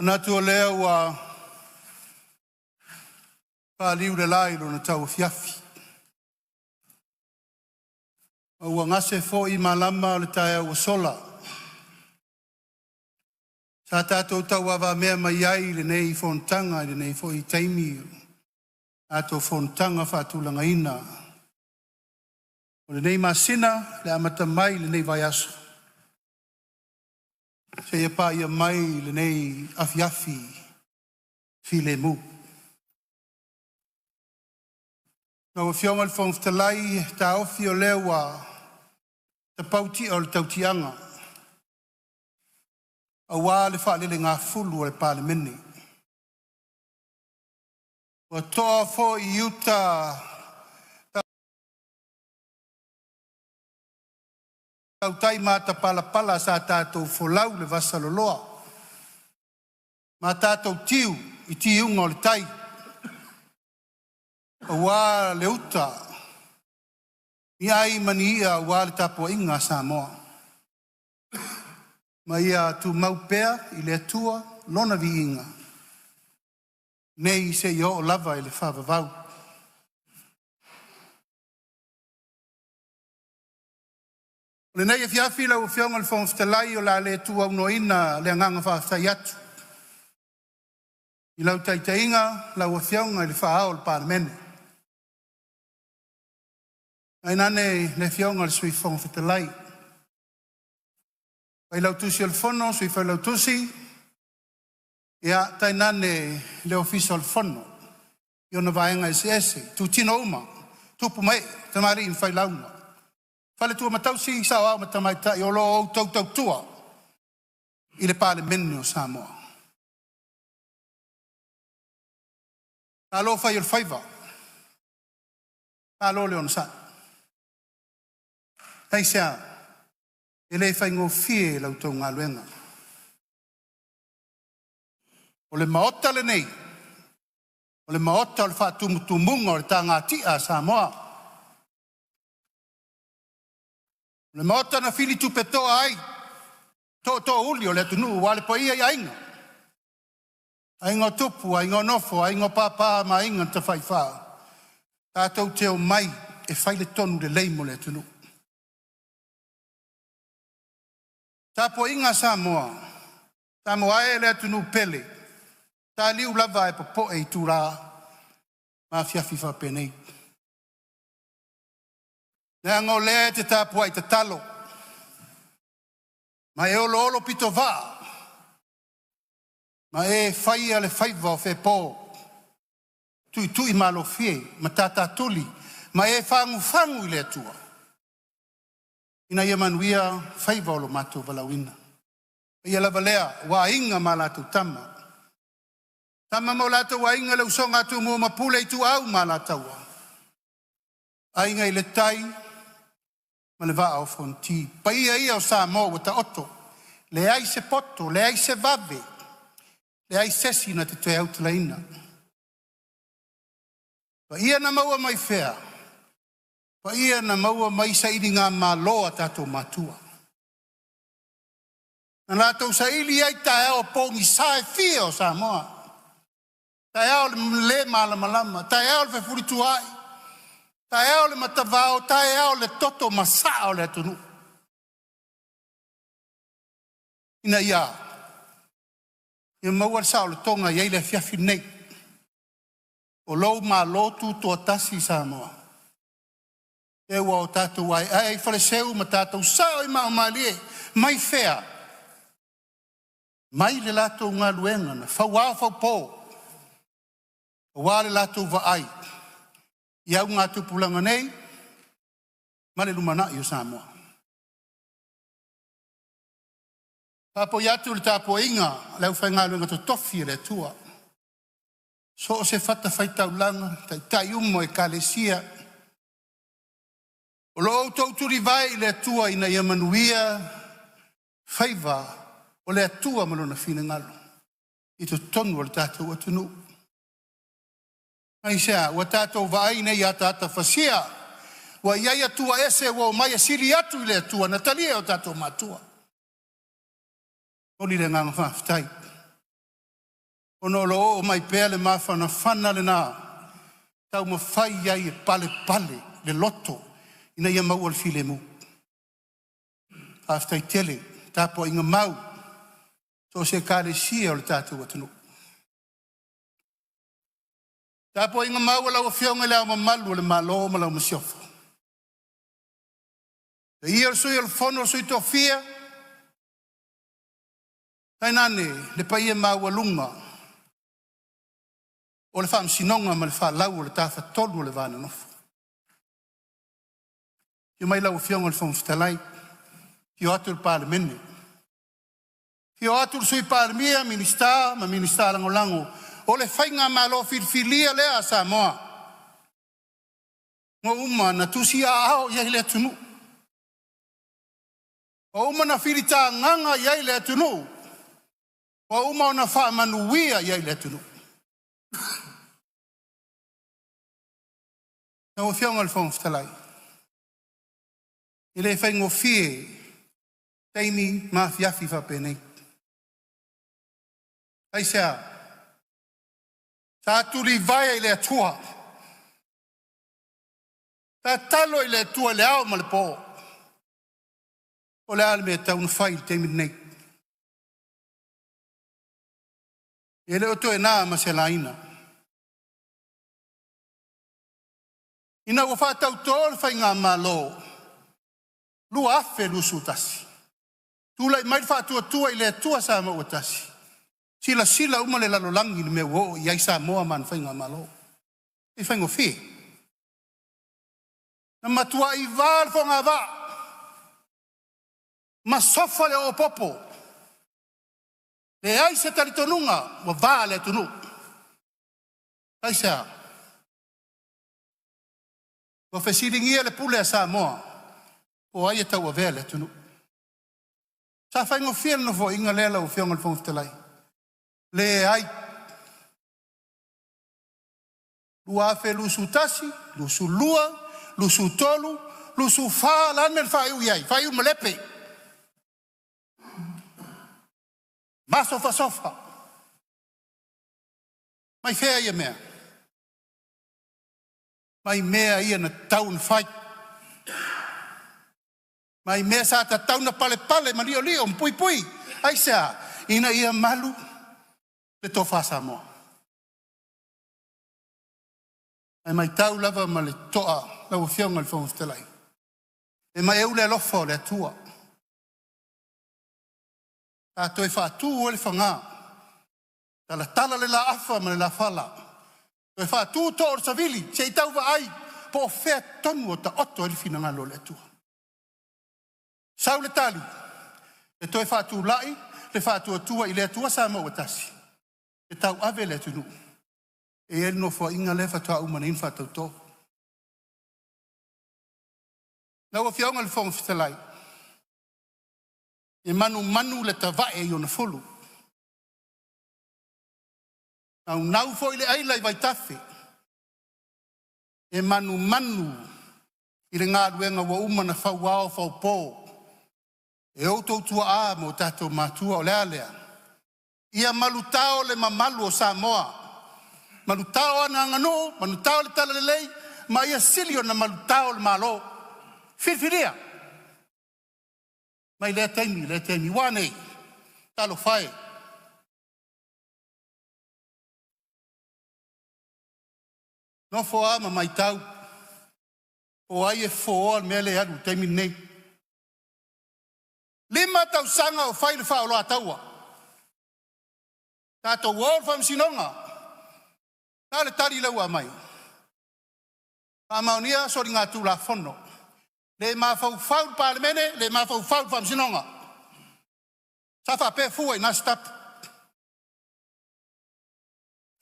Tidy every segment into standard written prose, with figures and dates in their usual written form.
Manatu o lea ua faaliu le la i lona tauafiafi, ma ua gase foi malama o le taeao ua sola sa tatou tauavamea mai ai i lenei fonotaga i lenei foi taimi o tatou fonotaga faatulagaina o lenei masina i le amata mai i lenei vaiaso seia paia mai lenei afiafi filemu. Lau Afioga i le Fofoga Fetalai, e taofi o lea ua tapau tia o le tautiaga aua le faalelegafulu a le Palemene, ua toa foi i uta tautai matapalapala sa tatou folau i le vasaloloa ma tatou tiu i tiuga o le tai aua le uta i ai ma ni ia aua le tapuaiga a Samoa. Ma ia tumau pea i le Atua lona viiga nei seia oo lava i le faavavau. O lenei afiafi lau Afioga i le Fofoga Fetalai o le a le tuuaunoaina le agaga faafetai atu i lau taitaiga lau Afioga i le Faa-ao o le Palemene, tainane le Afioga i le Sui Fofoga Fetalai, Failautusi o le Fono, Sui Failautusi, tainane le Ofisa o le Fono i ona vaega eseese, itutino uma, tupu ma ee, tamalii ma failauga, faletua ma tausi, saoao ma tamaitai o lo o outou tautua i le Palemene o Samoa. Malo fai o le faiva, malo le onosai. Aisea? E le faigofie la outou galuega. O le Maota lenei, o le Maota o le faatumutumuga o le tagati'a a Samoa. O le Maota na filitupetoa ai tootoouli o le atunuu aua le paia i Aiga, Aiga o Tupu, Aiga o Nofo, Aiga o Papa ma Aiga na Tafaifa, tatou te omai e fai le tonu lelei mo le atunuu. Tapuaiga a Samoa, Samoa e le atunuu pele, taliu lava ae popoe itula ma afiafi faapenei, leaga o lea e te tapuai tatalo ma e oloolo pitovaa ma e faia le faiva o Fepo, tuitui malofie ma tatatuli ma e fagufagu i le Atua ina ia manuia faiva o lo matou valaauina. O paia lava lea aua Aiga ma latou Tama, Tama ma o latou Aiga, le usoga a Tumua ma Pule, Ituau ma Alataua, Aiga i le Tai ma le Vaa o Fonoti. Paia ia o Samoa ua taoto, leai se poto, leai se vave, leai se isi na te toe autalaina. Paia na maua mai fea? Paia na maua mai sailigamalo a tatou matua, na latou saili ai taeao pogisa e fia o Samoa, taeao o le le malamalama, taeao o le fefulisai, taeao o le matavao, taeao o le toto masaa o le atunuu, ina ia maua le saolotoga e i ai le afiafi lenei. O lou malo tutoatasi Samoa, lea ua tatou aeae ai faleseu ma tatou sao i maaomalie. Mai fea? Mai le latou galuega na fauao faupo aua le latou vaai i augatupulaga nei ma le lumanai o Samoa. Faapoi atu le tapuaiga a le aufaigaluega totofi a le Atua, so o se fatafaitaulaga, taitai uma o ekalesia, o lo o outou tulivae i le Atua ina ia manuia faiva o le Atua ma Lona finagalo i totonu o le tatou atunuu. Aisea? Ua tatou vaai nei i ataata fasi'a, ua i ai Atua ese ua omai e sili atu i le Atua na talia e o tatou matua. Momoli le agaga faafetai. Ona o lo o oo mai pea le mafanafana lena e taumafai ai e palepale le loto ina ia maua le filemu. Faafetai tele i le tapuaiga mau a so o se Ekalesia o le tatou atunuu. Le tapuaiga mau a lau Afioga i Le Ao Mamalu o le Malo ma lau Masiofo, le paia i le Sui o le Fono a Sui Tofia, tainane le paia maualuga o le Faamasinoga ma le falau o le Tafatolu o le Va Nonofo. Afio mai lau Afioga i le Fofoga Fetalai, afio atu le Palemene, afio atu le Sui Palemia, Minisita ma Minisita Lagolago o le Faigamalo filifilia lea a Samoa ua uma ona tusiaao i ai le atunuu, ua uma ona filitagaga i ai le atunuu, ua uma ona faamanuia i ai le atunuu. Lau Afioga i le Fofoga Fetalai, e le faigofie taimi ma afiafi faapenei. Aisea? Sa tulivae i le Atua, tatalo i le Atua i le ao ma le po, po o le a le mea e tatau ona fai i le taimi lenei. E le o toe na ma se laina. Ina ua faatauto le faigamalo 2021, tulai mai le Faatuatua i le Atua Samoa ua Tasi, silasila uma le lalolagi i le mea ua oo i ai Samoa ma ana faigamalo. E le faigofie. Na matuai va le fogavaa ma sofa le oopopo, leai se talitonuga ua va le atunuu. Aisea? Ua fesiligia le pule a Samoa po o ai e tauavea le atunuu. Sa faigofie le nofoaiga lea lau Afioga i le Fofoga Fetalai? Leai. 2021, 2022, 2023, 2024, o le a le mea na faaiu i ai? Faaiu i malepe, masofasofa. Mai fea ia mea? Mai mea ia na tatau ona fai, mai mea sa tatau ona palepale ma liolio ma puipui. Aisea? Ina ia malu le tofa Samoa. Ae matau lava ma le totoa lau Afioga i le Fofoga Fetalai, e maeu le alofa o le Atua. Sa toe faatu ai le fagā, talatala le laafa ma le lafala, toe faatu too o le savili se i tau vaai po o fea tonu o taoto ai le finagalo o le Atua. Sau le tali, e toe faatulai le Faatuatua i le Atua Samoa ua Tasi e tauave le atunuu. E i ai le Nofoaiga lea faatoa uma nei ona faatauto. Lau Afioga i le Fofoga Fetalai, e manumanu i le tavae i ona fulu, naunau foi le aila i vaitafe, e manumanu i le galuega ua uma ona fauao faupo e outou tuaa ma o tatou matua. O le a lea? Ia malutao le mamalu o Samoa, malutao ana aganuu, malutao le talalelei ma ia sili ona malutao le Malo. Filifilia mai lea taimi i lea taimi. Ua a nei? Talofa e, nofo a ma matau po o ai e fofoa le mea lea e alu i le taimi lenei. 5 tausaga o fai le faaoloataua, tatou o i le faamasinoga. O le a le tali lea ua aumai? Faamaonia soligatulafono, le mafaufau i le Palemene, le mafaufau i le Faamasinoga. Sa faapea fua i na sitapu.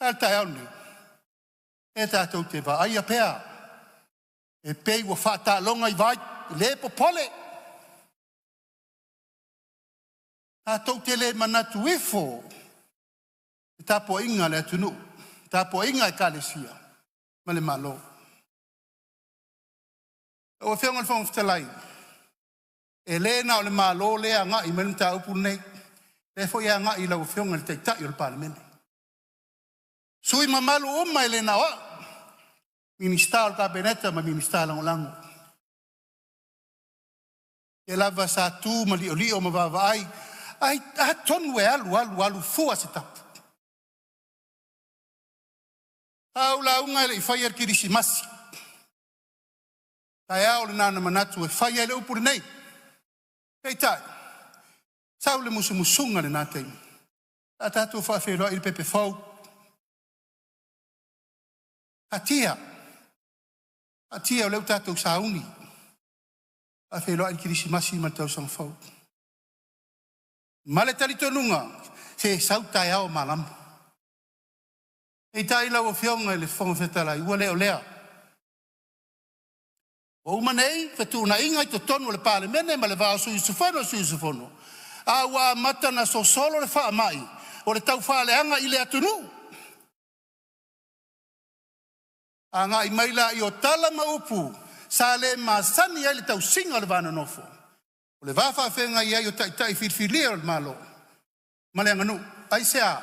A le taeao lenei? E tatou te vaaia pea e pei ua faataaloga i vai, le popole. Tatou te le manatu ifo i le tapuaiga a le atunuu, tapuaiga a Ekalesia ma le Malo. Lau Afioga i le Fofoga Fetalai, e le na o le Malo lea e agai mai le mataupu lenei, o lea foi e agai i lau Afioga i le Taitai o le Palemene. Sui usufono mamalu uma e le na o au, Minisita o le Kapeneta ma Minisita Lagolago. Lea lava sa tu ma liolio ma vaavaai, atonu e alu alu alu fua se tapu. Sa ou lauga e le i faia le Kerisimasi, taeao lena na manatu e fai ai le upu lenei, peitai sau le musumusuga i lena taimi, o le a tatou faafeiloai le pepe fou. Taatia, taatia o lea ua tatou sauni, faafeiloai le Kerisimasi ma le Tausaga Fou. Ma le talitonuga, se sau taeao malama. Peitai lau Afioga i le Fofoga Fetalai, ua le o lea. Ua uma nei fetuunaiga i totonu o le Palemene ma le va o sui usufono e sui usufono, a ua amata ona sosolo le faamai o le taufaaleaga i le atunuu. Agai mai lea o tala ma upu sa le masani ai le tausiga o le va nonofo, o le va faafeagai ai o Taitai filifilia o le Malo ma le aganuu. Aisea?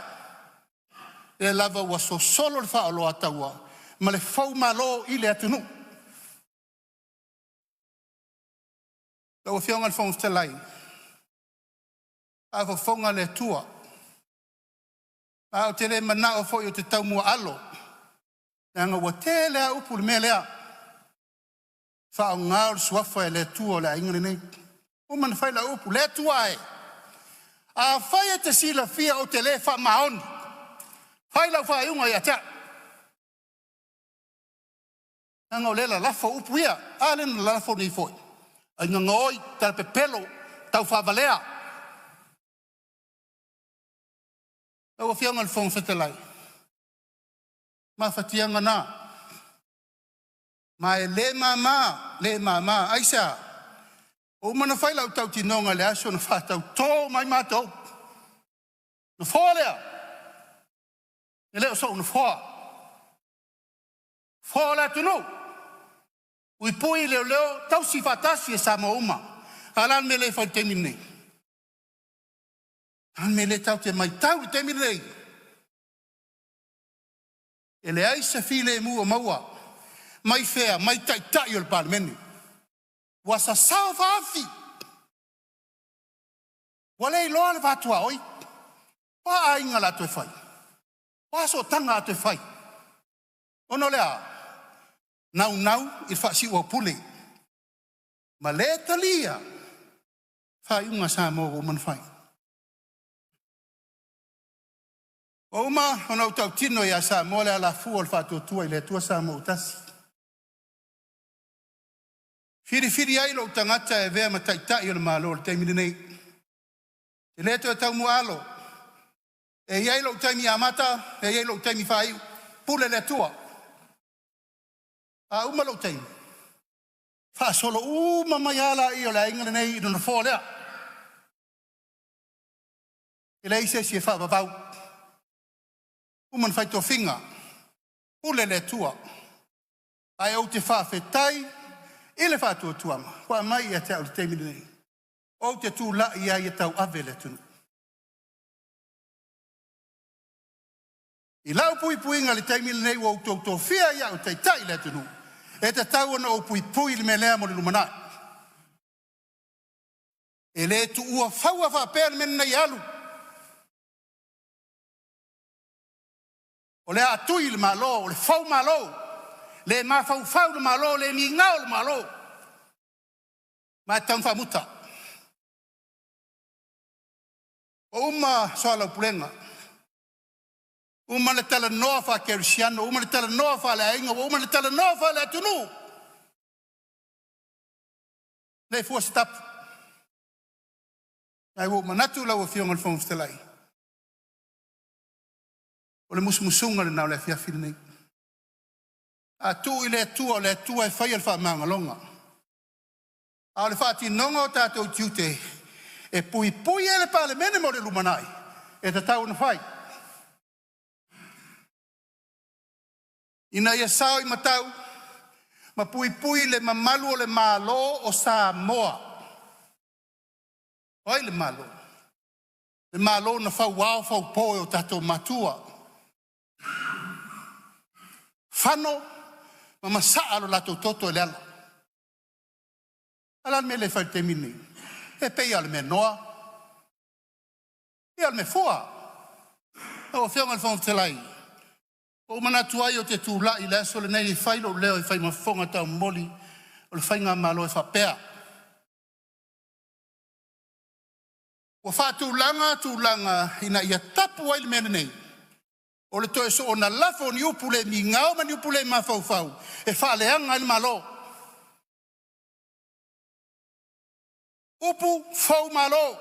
O lea lava ua sosolo le faaoloataua ma le foumalo i le atunuu. Lau Afioga i le Fofoga Fetalai, a fofoga le Atua, ma ou te le manao foi ou te taumuaalo leaga ua tele a upu i le mea lea, faaaoga o le suafa o le Atua o le aiga lenei. Ua uma ona fai lau upu, le Atua e, afai e te silafia ou te le faamaoni, fai lau faaiuga ia te au, leaga o lea e lalafo upu ia. A lea na lalafo nei foi, aiga gaoi, talapepelo, taufaavalea. Lau Afioga i le Fofoga Fetalai, mafatiaga na, ma e le mama, le mama. Aisea? Ua uma ona fai lau tautinoga i le aso na faatauto uma ai matou. Nofoa lea, e le o sou nofoa, nofoa o le atunuu, puipui leoleo, tausi faatasi e Samoa uma. A o le a le mea lea e fai i le taimi lenei? O le a le mea lea tatou te matau i le taimi lenei? E leai se filemu o maua. Mai fea? Mai Taitai o le Palemene. Ua sasao faafi, ua le iloa le va tuaoi. O a aiga o le a toe fai? O a sootaga a toe fai? Ona o le a? Naunau i le faasiuaupule ma le talia faaiuga a Samoa ua uma ona fai. Ua uma ona ou tautino ia Samoa le alafua o le Faatuatua i le Atua Samoa ua Tasi. Filifili ai lou tagata e avea ma Taitai o le Malo i le taimi lenei. E le toe taumuaalo, e i ai lou taimi amata, e i ai lou taimi faaiu, pule le Atua. A uma lou taimi, faasolo uma mai lava lea o le aiga lenei i le nofoa lea. E leai se isi e faavavau, uma ona fai tofiga, pule le Atua. Ae ou te faafetai i le faatuatuaga ua aumai ia te au i le taimi lenei, ou te tulai ai e tauave le atunuu. I lau puipuiga i le taimi lenei ua outou tofia ai au e taitai le atunuu, e tatau ona ou puipui i le mea lea mo le lumanai. E le tuua faua faapea le mea lenei e alu. O le a tui le Malo, o le foumalo, le mafaufau i le Malo, le migao i le Malo, ma e tatau ona faamuta. Ua uma soalaupulega, uma ona talanoa faakerisiano, uma ona talanoa faaleaiga, ua uma ona talanoa faaleatunuu. Le fua se tapu. Ae ua ou manatu lau Afioga i le Fofoga Fetalai, o le musumusuga lena o le afiafi lenei. A tuu i le Atua, o le Atua e faia le faamagaloga, a o le faatinoga o tatou tiute e puipui ai le Palemene mo le lumanai, e tatau ona fai. Ina ia sao i matau ma puipui le mamalu o le Malo o Samoa. O ai le Malo? Le Malo na fauao faupo e o tatou matua. fano ma masaa lo latou toto i le ala. A o le a le mea lea e fai i le taimi lenei? E pei lava o le mea noa, ia o le mea fua. Lau Afioga i le Fofoga Fetalai, ua ou manatu ai ou te tulai i le aso lenei e fai lou leo e fai ma fofoga taumomoli o le Faigamalo e faapea, ua faatulaga tulaga ina ia tapu ai le mea lenei o le toe soona lafo o ni upu le migao ma ni upu le mafaufau e faaleaga ai le Malo. Upu fou malo,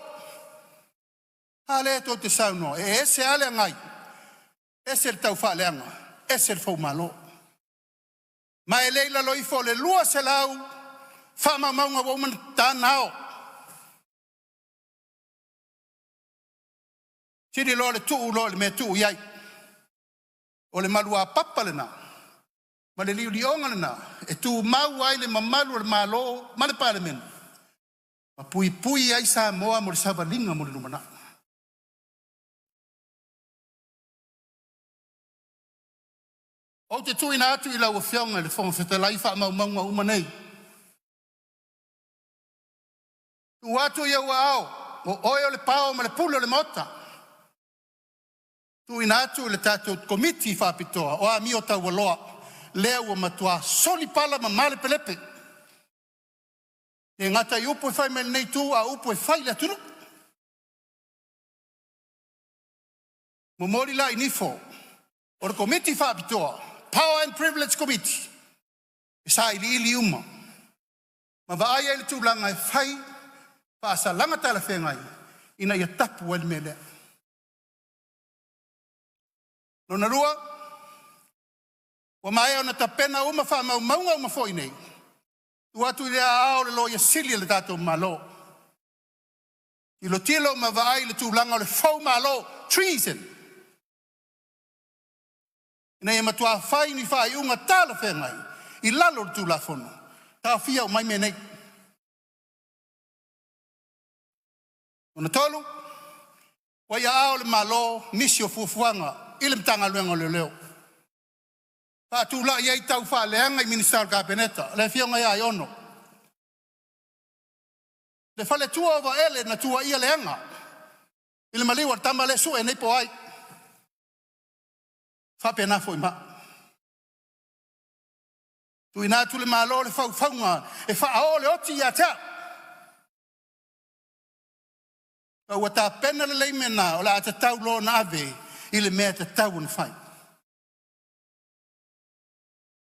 a lea tou te saunoa e ese lava le agai, ese le taufaaleaga, ese le foumalo. Ma e le i lalo ifo o le 200 faamaumauga ua uma ona ta na ao. Sili loa le tuu loa i le mea e tuu i ai. O le maluapapa lena ma le liolioga lena e tumau ai le mamalu o le Malo ma le Palemene ma puipui ai Samoa mo le savaliga mo le lumanai. Ou te tuuina atu i lau Afioga i le Fofoga Fetalai faamaumauga uma nei, tuu atu i ou aao o oe o le pao ma le pule o le Maota, tuuina atu i le tatou Komiti Faapitoa o Amio Taualoa lea ua matua soli pala ma malepelepe, e le gata i upu e fai mai lenei itu a o upu e fai i le atunuu. Momoli la i nifo o le Komiti Faapitoa, Power and Privilege Committee, e sailiili uma ma vaai ai le tulaga e fai faasalaga talafeagai ina ia tapu ai le mea lea. Lona lua, ua maea ona tapena uma faamaumauga uma foi nei, tuu atu i aao o le Loia Sili a le tatou Malo, tilotilo ma vaai i le tulaga o le foumalo, treason, ina ia matua fai ni faaiuga talafeagai i lalo o le Tulafono, taofia uma ai mea nei. Lona tolu, ua i aao o le Malo nisi o fuafuaga i le Matagaluega o Leoleo, faatulai ai taufaaleaga i Minisita o le Kapeneta, le afioga ia Aiono, le faletua o Vaele na tuuaia leaga i le maliu a le tama lea e sue nei po o ai. E faapena foi ma au. Tuuina atu i le Malo le faufauga e faaoo le oti ia te au, ma ua tapena lelei mea na o le a tatau loa ona ave i le mea e tatau ona fai.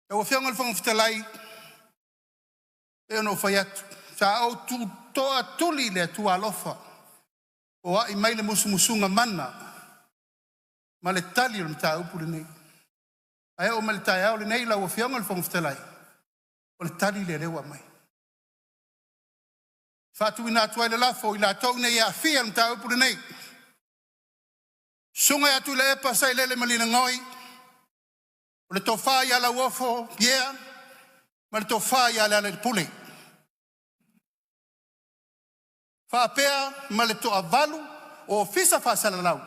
Lau Afioga i le Fofoga Fetalai, e pei ona ou fai atu, sa ou toatuli i le Atua alofa foai mai le musumusuga mana ma le tali o le mataupu lenei. Ae oo mai i le taeao lenei lau Afioga i le Fofoga Fetalai, o le tali lea o lea ua aumai. E faatuina atu ai le lafo, O I latou nei e aafia i le mataupu lenei, Susuga ia Tuilaepa Sailele Malielegaoi, o le Tofa Lauofo Pierre ma le Tofa Lealailepule. Faapea ma le toavalu o Ofisa Faasalalau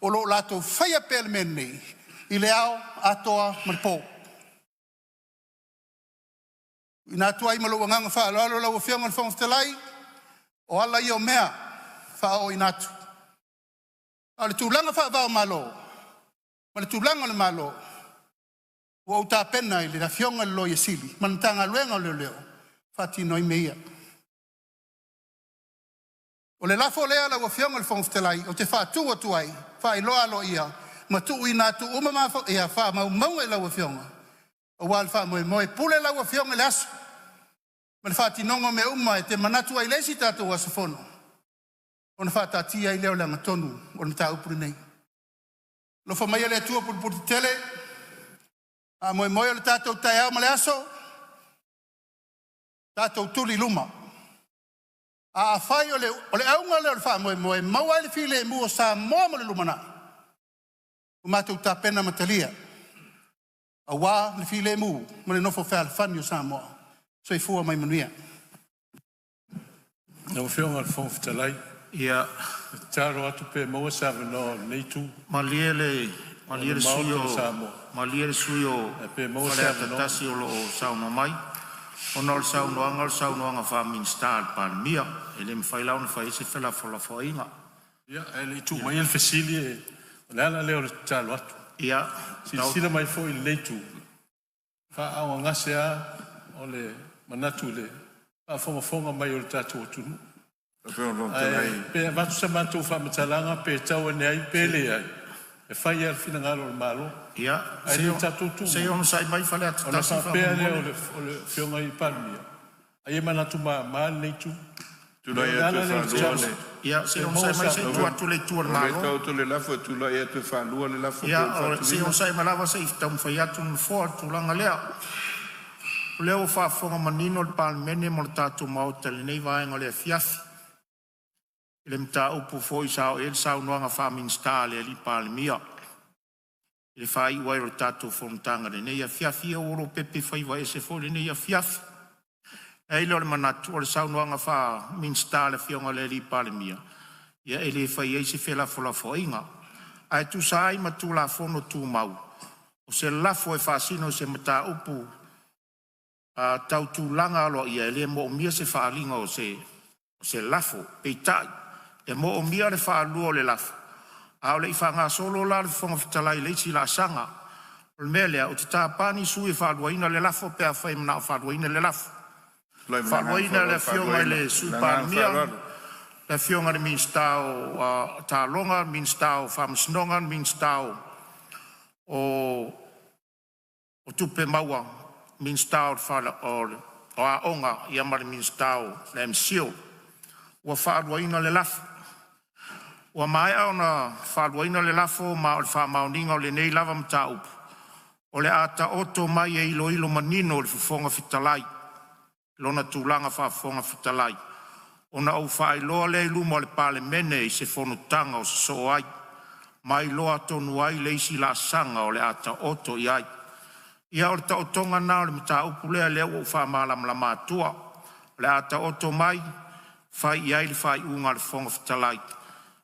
o lo o latou faia pea le mea lenei i le ao atoa ma le po. Tuuina atu ai ma lou agaga faaaloalo lau Afioga i le Fofoga Fetalai, o ala ia o mea e faaooina atu. A o le tulaga faava-o-Malo ma le tulaga o le Malo, ua ou tapena i le Afioga i le Loia Sili ma le Matagaluega o Leoleo e faatino ai mea ia. O le lafo lea lau Afioga i le Fofoga Fetalai ou te faatu atu ai, Faailoa aloaia ma tuuina atu uma faamaumauga i lau Afioga aua le faamoemoe. E pule lau Afioga i le aso ma le faatinoga o mea uma e te manatu ai i le isi tatou aso fono ona faataatia ai lea o le agatonu o le mataupu lenei. Alofa maia le Atua pulepuletetele, faamoemoe o le tatou taeao ma le aso, tatou tuli i luma. Afai o le auga lea o le faamoemoe e maua ai le filemu o Samoa mo le lumanai, ua matou tapena ma talia aua le filemu ma le nofo fealofani o Samoa. Soifua ma ia manuia. Lau Afioga i le Fofoga Fetalai, Ia, e tatalo atu pe maua se avanoa o lenei itu. Malie le Malie le sui usufono malie le sui usufono o Faleata 1 o lo o saunoa mai, ona o le saunoaga o le saunoaga faa-Minisita a le Palemia. E le mafai la ona fai ai se felafolafoaiga. Ia, ae le i tuu maia le fesili, o le ala lea o le tatalo atu. Silasila mai foi i lenei itu, e faaaaogagase lava o le manatu i le faafogafoga mai o le tatou atunuu. Ae pe avatu sa matou faamatalaga pe tau ane ai pe leai, e fai lava le finagalo o le Malo. Ae le tatou tuu Se i onosai mai Faleata ona 1 faapea lea o le Afioga i le Palemia, ai e manatu mama lenei itu. O le ala lea o le tatalo atu. Ia, se i onosai mai se i tuu atu le itu a le Malo. Taoto le lafo e tulai atu e faalua le lafo. Ia, se i onosai mai lava se i taumafai atu le Nofoa i le tulaga lea. O lea ua faafofoga manino le Palemene ma le tatou Maota i lenei vaega o le afiafi i le mataupu foi sa oo i ai le saunoaga faa-Minisita a le Palemia i le faaiu ai o le tatou fonotaga i lenei afiafi. Ia ua lopepe faiva ese foi lenei afiafi. E i ai lea o le manatu o le saunoaga faa-Minisita a le Afioga i le Palemia, ia e le fai ai se felafolafoaiga. Ae tusa ai ma Tulafono Tumau, o se lafo e faasino i se mataupu tau tulaga aloaia e le moomia se faaaliga o se lafo. Peitai, e moomia le faalua o le lafo a o le i faagasolo la le Fofoga Fetalai i le isi laasaga. O le mea lea, ou te tapa ni sui usufono e faaluaina le lafo pe afai e manao e faaluaina le lafo. Faaluaina e le Afioga i le Sui Palemia, le Afioga i le Minisita o Taaloga, Minisita o Faamasinoga, Minisita o Tupe Maua, Minisita o Aoga, ia ma le Minisita o le MCIL. Ua faaluaina le lafo. Ua maea ona faaluaina le lafo ma o le faamaoniga o lenei lava mataupu, o le a taoto mai e iloilo manino e le Fofoga Fetalai lona tulaga faa-Fofoga Fetalai, ona ou faailoa lea i luma o le Palemene i se fonotaga o sosoo ai ma iloa tonu ai le isi laasaga o le a taoto i ai. Ia o le taotoga lena o le mataupu lea, lea ua ou faamalamalama atua. O le a taoto mai fai i ai le faaiuga a le Fofoga Fetalai,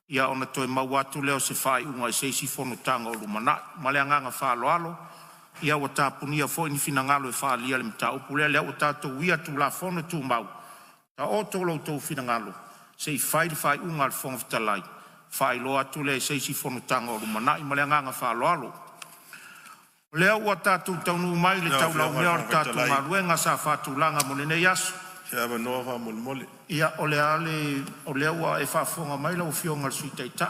ia ona toe maua atu lea o se faaiuga i se isi fonotaga o lumanai. Ma le agaga faaaloalo, ia ua tapunia foi ni finagalo e faaalia i le mataupu lea. O lea ua tatou uia Tulafono Tumau, taoto lo outou finagalo se i fai le faaiuga a le Fofoga Fetalai, faailoa atu lea i se isi fonotaga o lumanai. Ma le agaga faaaloalo. O lea ua tatou taunuu mai i le Lau Afioga i taulaumea le o le Fofoga tatou Fetalai, galuega sa faatulaga mo lenei aso. se avanoa faamolemole. Ia, o le a le… o lea ua e faafofoga mai lau Afioga i le Sui Taitai,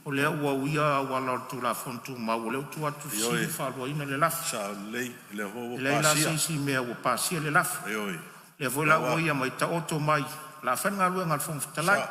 o lea ua uia auala o le Tulafono Tumau, o lea ua tuu atu le fesili Ioe, faaluaina le lafo. sao lelei, o lea foi E ua leai la se pasia. isi mea ua pasia le lafo. Ioe, Lea foi la pau ua lava, ia mai taoto mai, o le a fai le galuega a le Fofoga Fetalai. sa